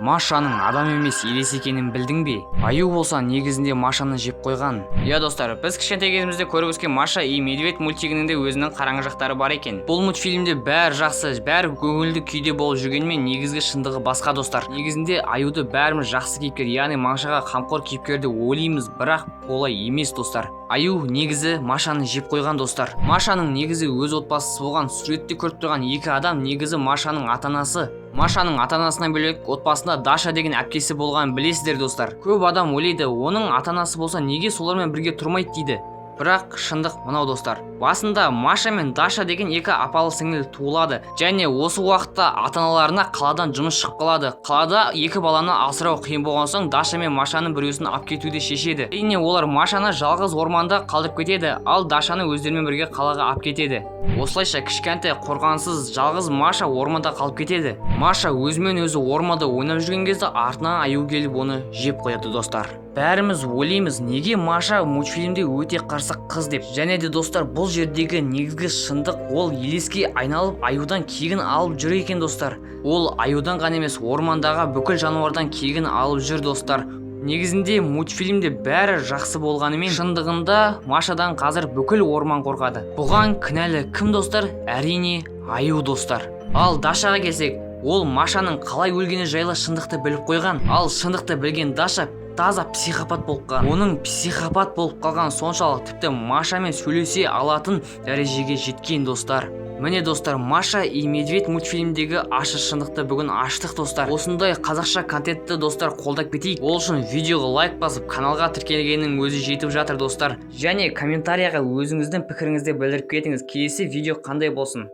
Машаның адам емес, елес екенін білдің бе? Аю болса, негізінде Машаны жеп қойған. Иә, достар, біз кішкентай кезімізде көріп өскен «Маша и Медведь» мультигінің де өзінің қараңғы жақтары бар екен. Бұл мультфильмде бәрі жақсы, бәрі көңілді күйде болып жүргенімен, негізгі шындығы басқа, достар. Негізінде аюды бәріміз жақсы кейіпкер, яғни Машаға қамқор кейіпкер деп ойлаймыз, бірақ олай емес, достар. Аю негізі Машаны жеп қойған, достар. Машаның негізі өз отбасысы болған. Суретте көріп тұрған екі адам негізі Машаның ата-анасы. Машаның ата-анасынан бөлек, отбасында Даша деген әпкесі болғанын білесіздер, достар. Көп адам ойлайды, оның ата-анасы болса, неге солармен бірге тұрмайды дейді. Бірақ шындық мынау, достар: басында Маша мен Даша деген екі апалы сіңлілі туылады және осы уақытта ата-аналарына қаладан жұмыс шығып қалады. Қалада екі баланы асырау қиын болған соң, Даша мен Машаның біреусін алып кетуді шешеді. Әрине, олар Машаны жалғыз орманда қалдырып кетеді, ал Дашаны өздерімен бірге қалаға алып кетеді. Осылайша кішкентай, қорғансыз, жалғыз Маша орманда қалып кетеді. Маша өзімен өзі орманда ойнап жүрген кезде артынан аю келіп, оны жеп қояды. Достар, бәріміз ойлаймыз, неге Маша мультфильмде өте қырсық қыз деп. Және де, достар, бұл жердегі негізгі шындық: ол елеске айналып, аюдан кегін алып жүр екен. Достар, ол аюдан ғана емес, ормандағы бүкіл жануардан кегін алып жүр. Достар, негізінде мультфильмде бәрі жақсы болғанымен, шындығында Машадан қазір бүкіл орман қорқады. Бұған кінәлі кім, достар? Әрине, аю, достар. Ал Дашаға келсек, ол Машаның қалай өлгені жайлы шындықты біліп қойған. Ал шындықты білген Даша таза психопат болып қалған. Оның психопат болып қалған соншалық, тіпті Машамен сөйлесе алатын дәрежеге жеткен, достар. Міне, достар, «Маша и Медведь» мультфильмдегі ащы шындықты бүгін аштық. Достар, осындай қазақша контентті, достар, қолдап кетейік. Ол үшін видеоға лайк басып, каналға тіркелгеннің өзі жетіп жатыр, достар. Және комментарияға өзіңіздің пікіріңізді білдіріп кетіңіз, келесі видео қандай болсын.